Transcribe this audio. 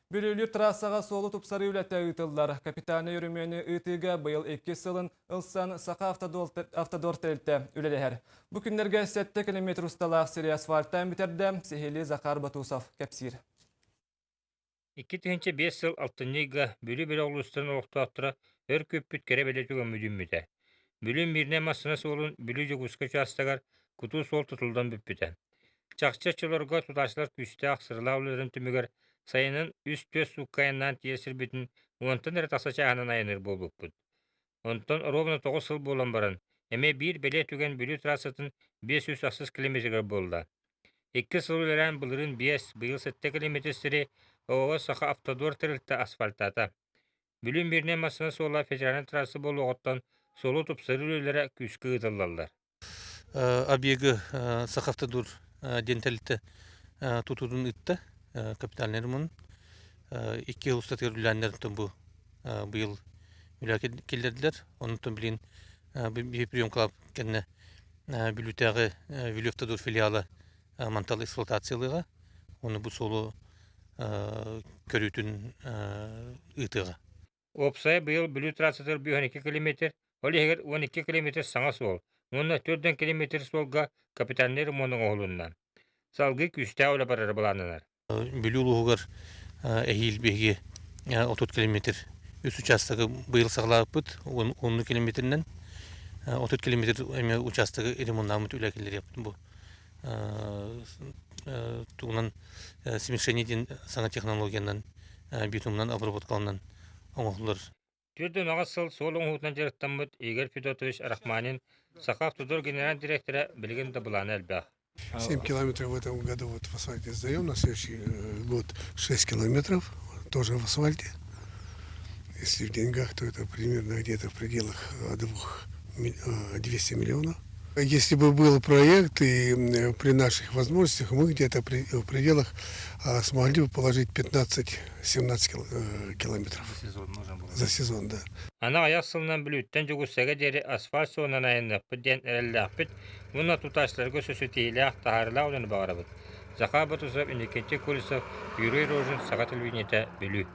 Бүлүүлүүр трассаҕа суолу тупсарыы үлэтэ ыытыллар. Капитальнай өрөмүөнү ыытыыга быйыл иккис сылын ылсан Саха Автодор тэрилтэ үлэлэһэр. Бу күннэргэ 7 километр усталаах сири асфальтаан бүтэрдэ, сиһилии Захар Батусов кэпсиир. 2005 сыл алтынньы ыйга Бүлүү бөлөх улуустарын олохтоохторо өр күүппүт кэрэ бэлиэ түгэн мүдүммүтэ. Бүлүү Мирнэй массыына суолун Бүлүү-Дьокуускай учаастагар кутуу суол тутуллан бүппүтэ. Чахчы оччолорго тутааччылар күүстээх, сыралаах үлэлэрин түмүгэр сайынын үс-түөрт суукка айаннаан тиийэр сирбитин уонтан эрэ тахса чааһынан айанныыр буолбуппут. Онтон оруобуна 9 сыл буолан баран, эмиэ биир бэлиэ түгэн Бүлүү трассатын 508 километрыгар буолла. Икки сыл үлэлээн былырыын биэс, быйыл сэттэ километр сири ООО «Саха Автодор» тэрилтэ асфальтаата. Бүлүү Мирнэй массыына суола федеральнай трасса буолуоҕуттан суолу тупсарыы үлэлэрэ күүскэ ыытыллаллар. Объегы Сахавтодор диэн тэрилтэ тутуутун ыытта, капитальный ремонт. Икки сыл устатыгар үлэлээннэр бу быйыл үлэ киллэрдилэр. Онтон билигин биһи приемкалаах кэннэ Бүлүүтээҕи Бүлүү Автодор филиала мантал эксплуатациялыаҕа. Уонна бу суолу көрүүтүн ыытыаҕа. Уопсайа быйыл Бүлүү трассатыгар 52 километр, ол иһигэр 12 километр саҥа суол уонна 40 километр суолга капитальнай ремонт оҥоһулунна. Салгыы күүстээх үлэ барара былааннанар. Бүлүү улууһугар эһиил биһиги 30 километр үс учаастагы быйыл саҕалаабыппыт, 10 километринэн 30 километр эмиэ учаастагы ремоннаабыт үлэ киллэриэхпит бу тугунан смешение диэн саҥа технологиянан битумунан обработкаланан оҥоһуллар. 48 сыл суол оҥоһуутунан дьарыктаммыт Игорь Федотович Рахманин Саха Автодор генеральный директора билигин да былаана элбэх. 7 километров в этом году вот в асфальте сдаем, на следующий год 6 километров тоже в асфальте. Если в деньгах, то это примерно где-то в пределах 200 миллионов. Если бы был проект и при наших возможностях мы где-то в пределах смогли бы положить 15-17 километров. За сезон можно было. За сезон, да. Аны аҕыйах сылынан Бүлүүттэн Дьокуускайга диэри асфальт суолунан айанныахпыт диэн эрэллээхпит уонна тутааччыларга сөсүтиилээх, таһаарыылаах үлэни баҕарабыт. Захар Батусов, Иннокентий Колесов, Юрий Рожин, Саха телевидениетэ, Бүлүү.